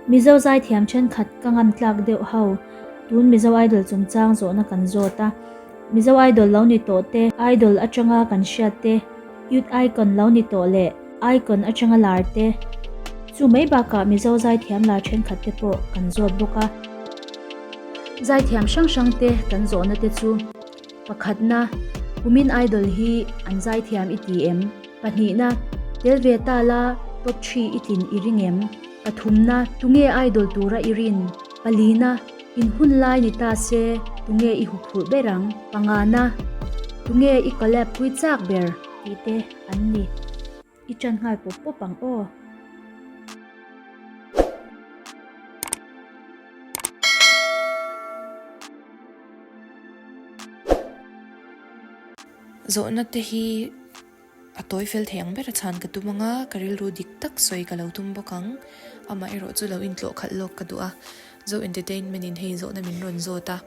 Mizo zaithiam thenkhat ka ngam tlak deuh ho tun Mizo Idol chungchang zawhna kan zawt a. Mizo Idol lo ni tawh te, Idol atanga kan hriat te, Youth Icon lo ni tawh leh Icon atanga lar te, chu mai bakah Mizo zaithiam lar thenkhat te pawh kan zawt bawk a. Zaithiam hrang hrang te kan zawhna te chu pakhatna, Kumin Idol hi an zaithiam i ti em? Pahnihna, Tel ve ta la top thri i tlin i ring em? Pathumna, Tunge Idol tura i rin? Palina, In hun lai ni ta se tunge i huphurh ber ang? Pangana, Tunge i collab pui chak ber? Tih te an ni. I ṭan nghal pawp pawp ang aw. Zawhna te hi a tawi fel thei ang ber a chhan ka tum ang a, ka rilru dik tak sawi ka lo tum bawk ang. Amah erawh chu lo intlawh khalh lawk ka duh a, Zo Entertainment in hei zawhna min rawn zawt a.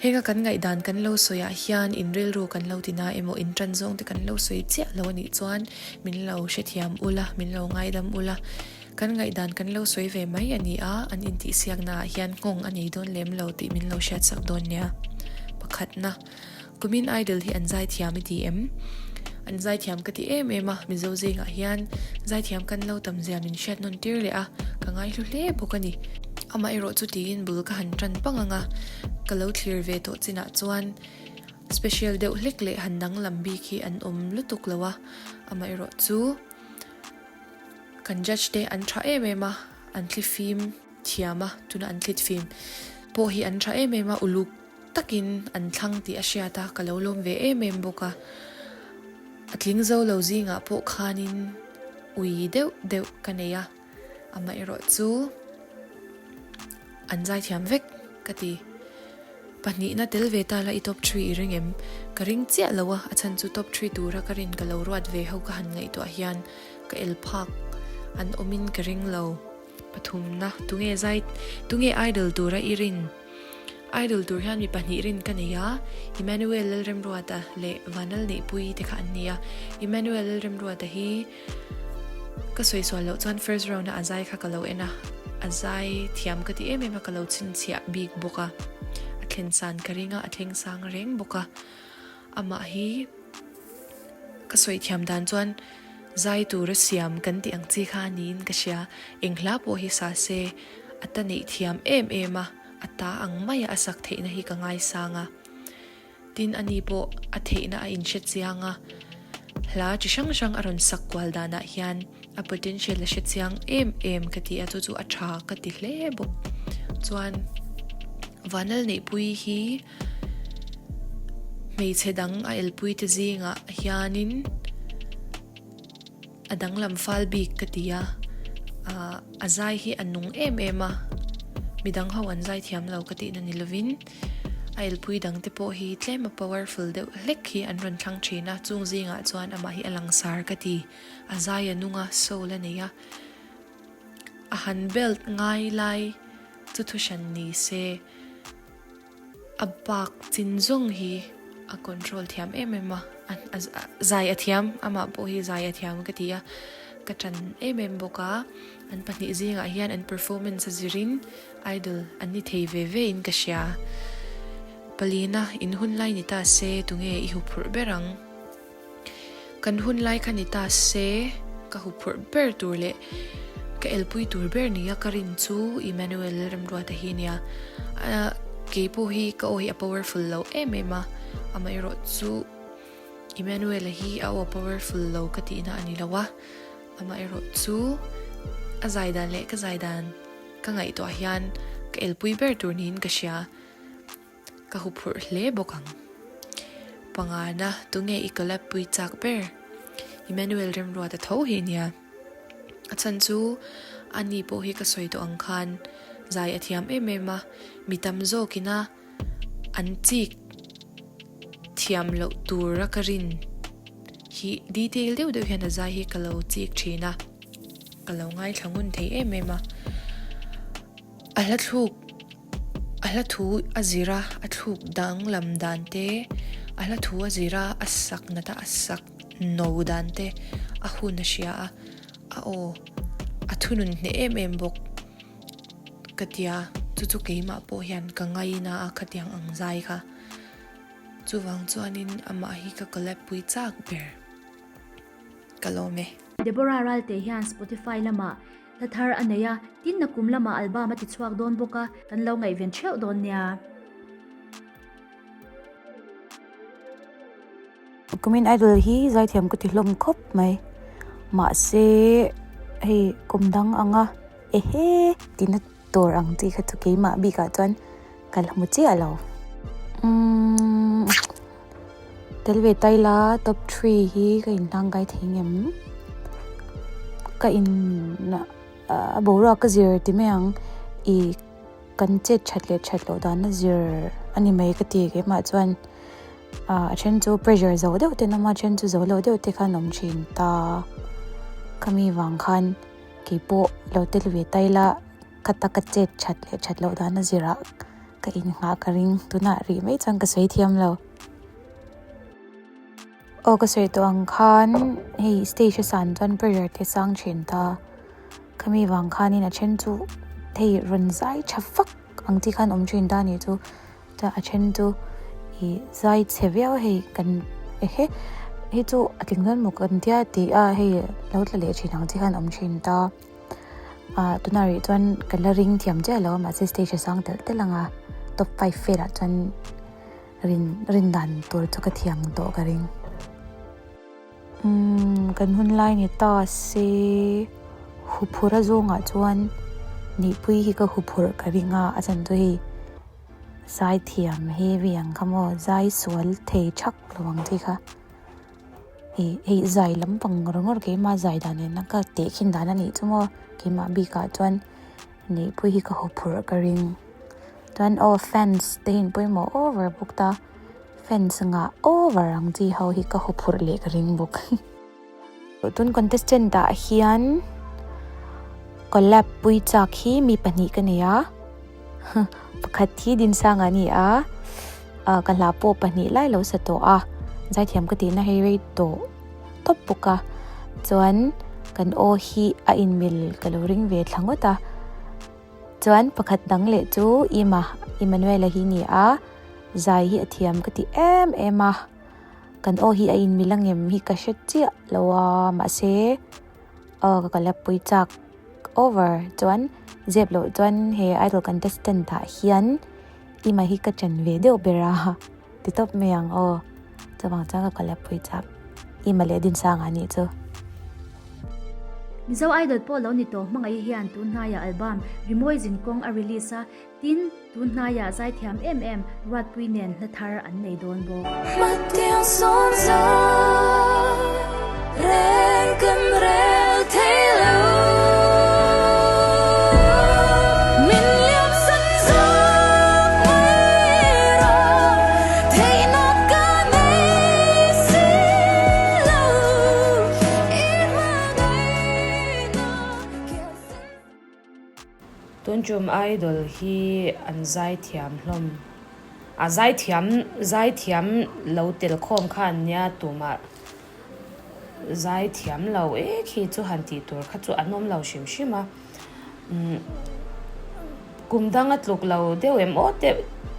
Henga kan ngaihdan kan lo sawi ah hian in rilru kan lo ti na emaw in tan zawng te kan lo sawi chiah lo a nih chuan min lo hrethiam ula, min lo ngaidam ula. Kan ngaihdan kan lo sawi ve mai a ni a, an intihsiakna ah hian nghawng a nei dawn lem lo tih min lo hriatsak dawn nia. Pakhatna. Kumin Idol hi an zaithiam i ti em? An zaithiam ka ti em em a, Mizo zingah hian zaithiam kan lo tam zia min hriat nawn tir leh a, ka ngaihlu hle bawk a ni. Amah erawh chu tiin bul ka han tan pang ang a, ka lo thlir ve tawh chinah chuan special deuh hlek leh han danglam bik hi an awm lutuk lo a, amah erawh chu kan judge te an tha em em a, an thlifim thiam a, tuna an thlitfim pawh hi an tha em em a, uluk takin an thlang tih a hriat a, ka lo lawm ve em em bawk a. A tling zo lo zingah pawh khanin ui deuh deuh ka nei a, amaherawh chu an zaithiam vek ka ti. Pahnihna tel ve ta la i top three i ring em? Ka ring chiah lo a, a chhan chu top three tura ka rin ka lo ruat ve ho ka han ngaihtuah hian ka el phak an awmin ka ring lo. Pathumna, tunge zai, tunge idol tura i rin? Idol tur hian mi pahnih rin ka nei a, Emmanuel Lalremruata leh Vanal Neihpuii te kha an ni a. Emmanuel Lalremruata hi ka sawi sual loh chuan first round a a zai kha ka lo en a, a zai thiam ka ti em em a, ka lo chhinchhiah bik bawk a, a thlen san ka ring a, a thleng sang reng bawk a. Amah hi ka sawi thiam dan chuan zai tura siam kan tih ang chi kha a niin ka hria. Eng hla pawh hi sa se a ta neih thiam em em a, a ta ang maia a sak theihna hi ka ngaisang a. Tin ani pawh a theihna a inhre chiang a, hla chi hrang hrang a rawn sak kual danah hian a potential a hre chiang em em ka ti a, chu chu a tha ka ti hle bawk. Chuan Vanlalneihpuii hi. Hmeichhe dang a elpui te zingah hianin a danglam fal bik ka ti a, ah a zai hi a nung em em a, midang ho an zai thiam lo ka tihna ni lovin a elpui dang te pawh hi tlem a powerful deuh hlek hi an rawn thlang thin a, chung zingah chuan amah hi a langsar ka ti, a zai a nung a, soul a nei a, a han belt ngai lai chu thuhran ni se. A bak chin zawng hi a control thiam em em a, a zai a thiam, amah pawh hi zai a thiam ka ti a, ka tan em em bawk a, an pahnih zingah hian an performance a zirin idol an ni thei ve ve in ka hria. Palina, in hun lai ni ta se tunge i huphurh ber ang? Kan hun lai kha ni ta se, ka huphurh ber tur leh ka elpui tur ber nia ka rin chu Emmanuel Remruata hi nia. Kei pawh hi ka aw hi a powerful lo em em a, amaherawh chu Emmanuel-a hi a aw powerful lo ka tihna a ni lo a, amaherawh chu a zai dan leh ka zai dan ka ngaihtuah hian ka elpui ber tur niin ka hria. Ka huphurh hle bawk ang. Pangana, tunge i collab pui chak ber? Emmanuel Remruata tho hi nia. A chhan chu ani pawh hi ka sawi tawh ang khan zai a thiam em em a, mi tam zawkina an chik thiam loh tura ka rin hi detail deuh deuh hian a zai hi ka lo chik thin a, ka lo ngaithla ngun thei em em a. A hla thluk A hla thu a zir a, a thluk danglam dan te, a hla thu a zir a, a sak nat a, a sak no dan te a hun a hria a, a aw a thunun hneh em em bawk. ka tia, chu chu keimah pawh hian ka ngaina a khatiang ang zai kha. Chuvang chuanin amah hi ka collab pui chak ber. Ka lawm e. Deborah Ralte hian Spotify lamah hla thar a nei a, tin nakum lamah album a ti chhuak dawn bawk a, kan lo ngaihven theuh dawn nia. Kumin Idol hi zaithiam ka ti hlawm khawp mai mahse hei kum dang anga ehe tina tur ang chi kha chu keimah bikah chuan ka la hmu chiah lo umm tel ve ta ila top three hi ka inhlangkai thei ngem ka in a boruak ka zir ti mai ang ih. Kan chet that leh that loh dan a zir a ni mai ka ti keimah chuan ah a then chu pressure zo deuh te an awm a a then chu zo lo deuh te khan awm thin ta khami vang khan keipawh lo tel ve ta ila khata ka chet that leh that loh dan a zirah ka innghah ka ring tunah rih mai chuan ka sawi thiam lo. Aw ka sawi tawh ang khan hei stage a san chuan pressure te sang thin ta khami vang khanin a then chu hei rawn zai tha vak ang chi khan awm thin ta anih chu chuan a then chu ih zai chhe viau hei kan ehe hei chu a tling dawn maw kan tia tih a hei lo tla leh thin ang chi khan awm thin ta ah tunah rih chuan ka la ring thiam chiah lo a mahse stage a sang telh telh ang a top five velah chuan. Rin rin dan tur chu ka thiam tawh ka ring. Umm kan hun lai ni ta se huphurh a zawngah chuan nihpui hi ka huphurh ka ring a a chan chu hei zai thiam heavy ang kha maw zai sual thei thak lo ang chi kha ih hei zai lampang ngawr ngawr keimah zai dan nena ka tehkhin dan a nih chu maw keimah bikah chuan. Neihpui hi ka huphurh ka ring. Chuan aw fans te hi an pawimawh over bawk ta. Fans ngah over ang chi ho hi ka huphurh leh ka ring bawk. Tun contestant ah hian collab pui chak hi mi pahnih ka nei a. Pakhat hi Dinsanga a ni a, ka hla pawh pahnih lai lo sa tawh a. Zaithiam ka tihna hei rei tawh. tawp bawk a chuan kan aw hi a inmil ka lo ring ve thla ngawt a chuan pakhat dang leh chu Ima Immanuela hi ni a zai hi a thiam ka ti em em a kan aw hi a inmil angem hi ka hre chiah lo a mahse aw ka la pui chak over chuan zep loh chuan he idol contestant ah hian Ima hi ka chen ve deuh ber a. Ti tawp mai ang aw. Chuvang chuan ka collab pui chak. I male Dinsanga a nih chu. Mizo Idol pawh lo ni tawh hmangaih hian tun hnaiah album Rimawi Zinkawng a release a, tin, tun hnaiah zaithiam em em Ruatpui nen hla thar an nei dawn bawk. Hmatiang sawn zai reng kan rel thei lo. Min liam san zawk mai rawh, theihna ka nei si lo. I hmangaihna kian sen. Tun tum idol hi an zaithiam hlawm a zaithiam zaithiam lo tel khawm kha an nia tumah zaithiam lo ek hi chu han tih tur kha chu an awm lo hrim hrim a umm kum danga tluk lo deuh em aw te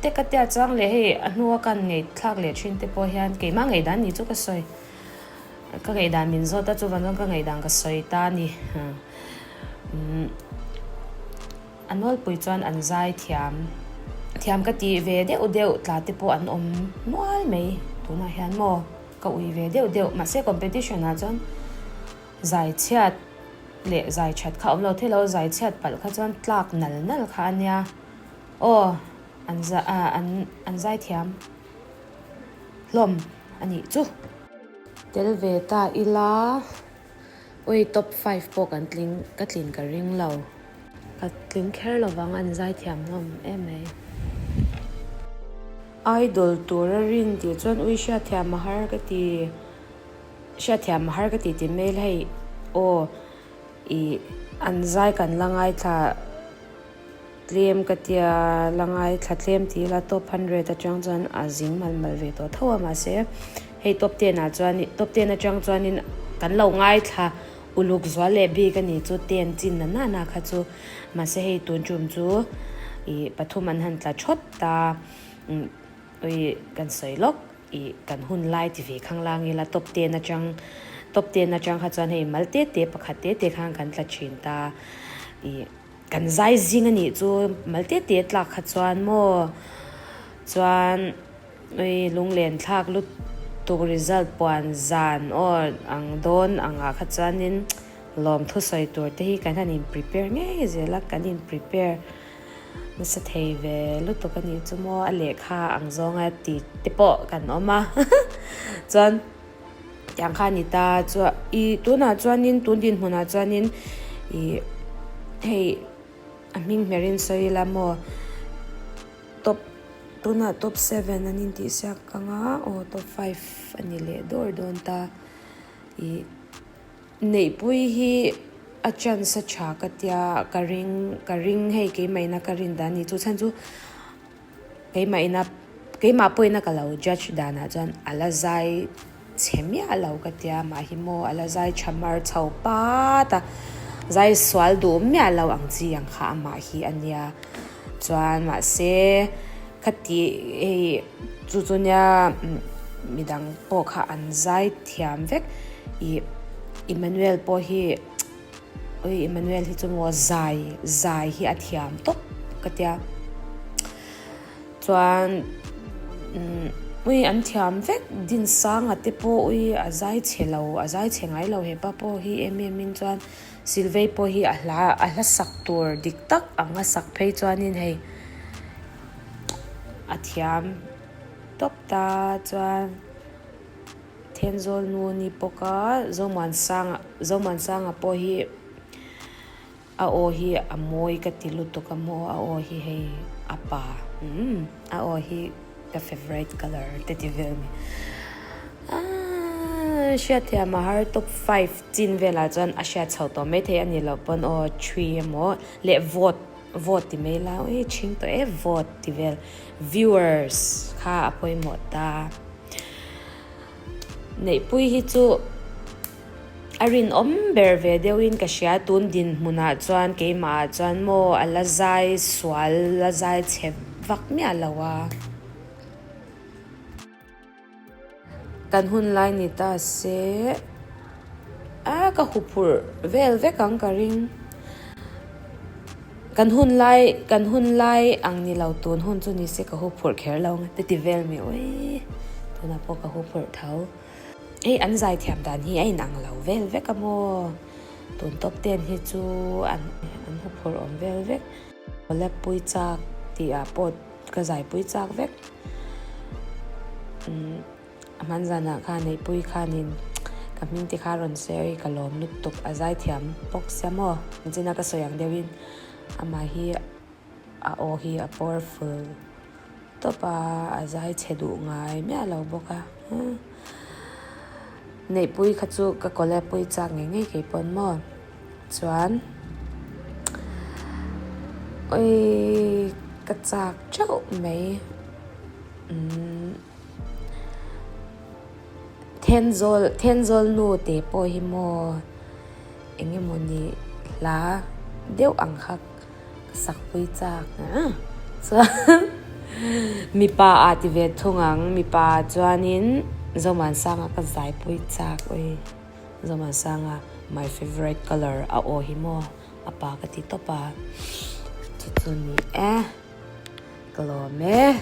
te ka tia chuang leh hei a hnua kan ngaihthlak leh thin te pawh hian keimah ngaihdan ni chu ka sawi. Ka ngaihdan min zawt a, chuvang chuan ka ngaihdan ka sawi ta a ni. A nawlpui chuan an zai thiam, thiam ka tih ve deuh deuh tla te pawh an awm mual mai tunah hian maw ka ui ve deuh deuh. Mahse competition ah chuan zai chhiat leh zai that kha a awm lo thei lo, zai chhiat palh kha chuan tlak nal nal kha a nia. Aw an an zai thiam hlawm a nih chu. Tel ve ta ila, ui top five pawh kan tling ka tlin ka ring lo. Ka tling kher lovang an zaithiam hlawm em mai. Idol tura rin tih chuan ui hriatthiam a har ka ti, hriatthiam a har ka ti tih mail hei aw ih an zai kan la ngaithla. Tlem ka tia la ngaithla tlem ti ila top hundred atang chuan a zing mal mal ve tawh tho a mahse hei top ten ah chuan top ten atang chuanin kan lo ngaithla. Uluk zual leh bik a nih chu ten chin na nana kha chu mahse hei tun tum chu ih pathum an han tla thawt ta ui kan sawi lawk ih kan hun lai ti ve khang lang ila top ten atang top ten atang kha chuan hei mal te te pakhat te te khan kan tla thin ta ih kan zai zing a nih chu mal te te tlak kha chuan maw chuan. Ui lunglen thlak lutuk result puan zan aw ang dawn angah kha chuanin lawm thusawi tur te hi kan han in prepare ngei zel a, kan in prepare nasa thei ve lutuk a nih chu maw a lehkha ang zawnga ti te pawh kan awm a chuan tiang kha a ni ta chuan ih tunah chuanin tun dinhmunah chuanin ih hei a hming hmerin sawi ila maw. Top tunah top seven an intihsiak ang a aw top five a ni leh dawr dawn ta ih neihpui hi a chance a tha ka tia ka ring ka ring hei keimah ina ka rin dan a ni chu chhan chu keimah ina keimah pawhin a ka lo judge danah chuan a la zai chhe miah lo ka tia mah hi maw a la zai tha mar chho pat a zai sual duh miah lo ang chi ang kha amah hi a nia. Chuan mahse khati hei chu chu nia midang pawh kha an zai thiam vek ih Emmanuel pawh hi ui Emmanuel hi chu maw zai zai hi a thiam tawp ka tia chuan ui an thiam vek Dinsanga te pawh ui a zai chhe lo a zai chhe ngai lo hepa pawh hi em em in chuan. Silvei pawh hi a hla a hla sak tur dik tak ang a sak phei chuanin hei a thiam tawp ta chuan Thenzawl nu a ni bawk a Zomuansanga Zomuansanga pawh hi a aw hi a mawi ka ti lutuk a maw a aw hi hei a pa umm a aw hi. Ka favourite colour te ti vel a ni. Aaa hriatthiam a har top five chin velah chuan a hriat chho tawh maithei a ni loh pawn aw three emaw leh vote vote ti mai la ui chhing tawh e vote ti vel viewers kha a pawimawh ta. Neihpui hi chu. A rinawm ber ve deuhin ka hria, tun dinhmunah chuan keimahah chuan maw a la zai sual, la zai chhe vak miah lo a. Kan hun lai ni ta se, a ka huphurh vel vek ang ka ring. Kan hun lai, kan hun lai ang ni lo tun hun chu ni se ka huphurh kher lo ang te ti vel mi ui, tunah pawh ka huphurh tho. Hei an zaithiam dan hi a inang lo vel vek a maw? Tun top ten hi chu an an huphurh awm vel vek. Collab pui chak tih ah pawh ka zaipui chak vek. Umm a hman zanah khan neihpui khanin ka hming te kha a rawn sawi ka lawm lutuk a zaithiam bawk sia maw? Engchina ka sawi ang deuhin amah hi a aw hi a powerful. Tawp a, a zai chhe duh ngai miah lo bawk a. Neihpui kha chu ka collab pui chak ngei ngei kei pawn maw. Chuan ui ka chak teuh mai. Umm Thenzawl Thenzawl nu te pawh hi maw eng emawni hla deuh ang kha. Ka sakpui chak a chuan mipa ah ti ve thung ang mipa ah chuanin Zomuansanga ka zaipui chak ui Zomuansanga my favourite colour a aw hi maw a pa ka ti tawp a chu chu ni e ka lawm e.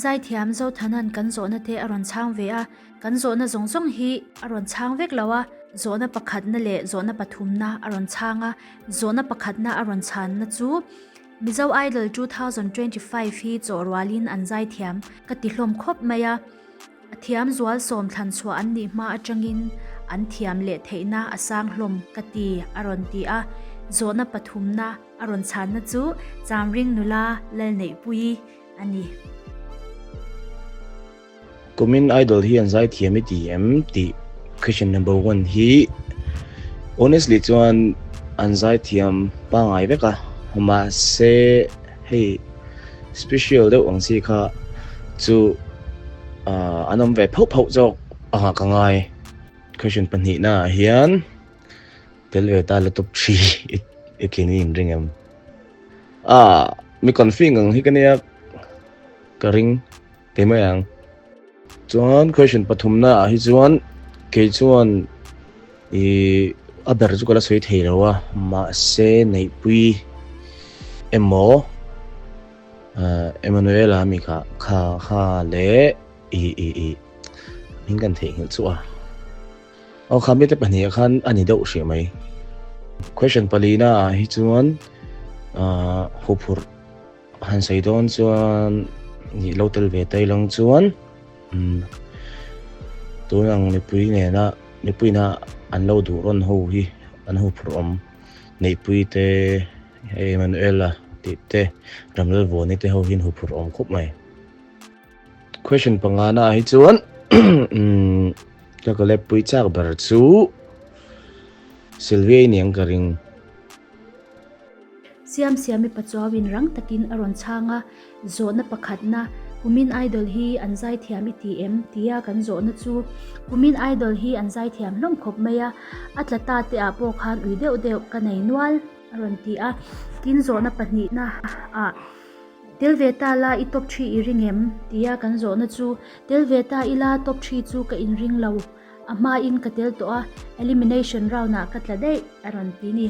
Zaithiam Zothanan kan zawhna te a rawn chhang ve a, kan zawhna zawng zawng hi a rawn chhang vek lo a, zawhna pakhatna leh zawhna pathumna a rawn chhang a, zawhna pakhatna a rawn chhanna chu Mizo Idol 2025 hi chawhrualin an zaithiam ka ti hlawm khawp mai a, a thiam zual sawm thlan chhuah an nih hma atangin an thiam leh theihna a sang hlawm ka ti a rawn ti a, zawhna pathumna a rawn chhanna chu Chamring nula Lalneihpuii a ni. Kumin Idol hi an zaithiam i ti em tih question number one hi honestly chuan an zaithiam pangngai vek a mahse hei special deuh ang chi kha chu an awm ve phauh phauh zawk anga ka ngai. Question pahnihna ah hian. Tel ve ta la top 3 i tlin i inring em? Ah, mi confi ngang hi ka nia ka ring thei mai ang. Chuan question pathumna ah hi chuan kei chuan i a ber chu ka la sawi thei lo a, mahse Neihpui emaw Emmanuela mi kha kha kha leh i i i hming kan theihnghilh chu a. Aw kha mite pahnihah khan a ni deuh hrih mai. Question palina ah hi chuan ah huphurh han sawi dawn chuan nih lo tel ve ta ilang chuan umm tun ang mipui nena mipuina an lo duh rawn ho hi an huphurh awm Neihpui te hei Emmanuela tih te Ramlalvuani te ho hi an huphurh awm khawp mai. Question pangana ah hi chuan umm ka collab pui chak ber chu Sylvia i niang ka ring. Siam Siami Pachuauin rang takin a rawn chhang a, zawhna pakhatna, Kumin Idol hi an zaithiam i ti em? tia kan zawhna chu, Kumin Idol hi an zaithiam hlawm khawp mai a, a tla ta te ah pawh khan ui deuh deuh ka nei nual a rawn ti a, tin zawhna pahnihna ah, Tel ve ta la i top thi i ring em? tia kan zawhna chu, Tel ve ta ila top thi chu ka inring lo, a hmain ka tel tawh a, elimination round ah ka tla daih a rawn ti ni.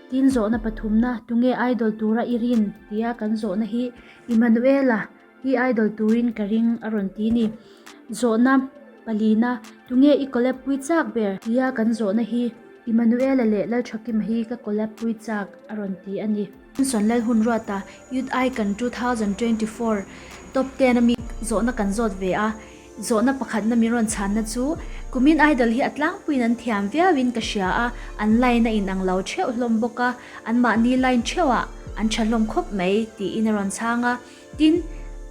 Tin zawhna pathumna, Tunge idol tura i rin? tia kan zawhna hi, Immanuela hi idol turin ka ring a rawn ti ni. Zawhna palina, Tunge i collab pui chak ber? tia kan zawhna hi, Immanuela leh Lalthakima hi ka collab pui chak a rawn ti a ni. Johnson Lalhunruata Youth Icon 2024 Top 10 a mi zawhna kan zawt ve a, zawhna pakhatna min rawn chhanna chu kumin Idol hi a tlangpuiin an thiam viauin ka hria a, an line a inang lo theuh hlawm bawk a, anmahni line theuhah an tha hlawm khawp mai tiin a rawn chhang a. Tin,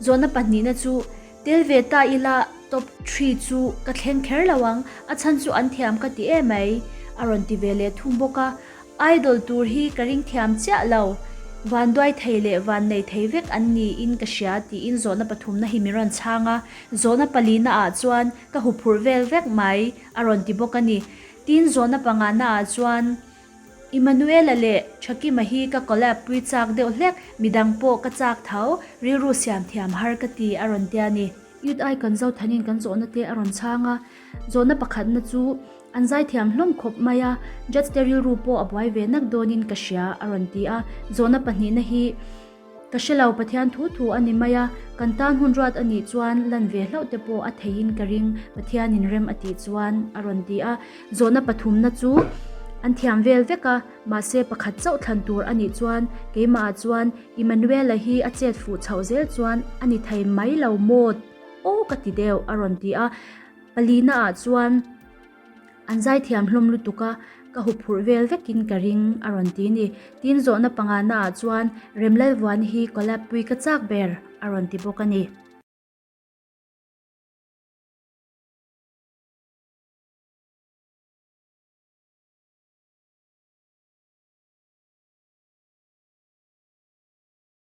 zawhna pahnihna chu tel ve ta ila top three chu ka thleng kher lo ang, a chhan chu an thiam ka ti em mai a rawn ti ve leh thung bawk a. Idol tur hi ka ring thiam chiah lo, van duai thei leh van nei thei vek an niin ka hria tiin zawhna pathumna hi min rawn chhang a, zawhna palina ah chuan ka huphurh vel vek mai a rawn ti bawk a ni. Tin zawhna pangana ah chuan Immanuela leh Thakima hi ka collab pui chak deuh hlek, midang pawh ka chak tho, rilru siam thiam har ka ti a rawn tia ni. Youth Icon Zothanin kan zawhna te a rawn chhang a, zawhna pakhatna chu An zaithiam hlawm khawp mai a, judge te rilru pawh a buai ve nak dawnin ka hria a rawn ti a, zawhna pahnihna hi ka hre lo Pathian thu thu a ni mai a, kan tan hun ruat a nih chuan lan ve hlauh te pawh a theiin ka ring Pathianin rem a tih chuan a rawn ti a, zawhna pathumna chu an thiam vel vek a, mahse pakhat chauh thlan tur a nih chuan keimahah chuan Immanuela hi a chet fuh chhoh zel chuan a ni thei mai lo maw aw ka ti deuh a rawn ti a. Palina ah chuan an zaithiam hlawm lutuk a, ka huphurh vel vekin ka ring a rawn ti ni. Tin zawhna pangana ah chuan Remlalvuani hi collab pui ka chak ber a rawn ti bawk a ni.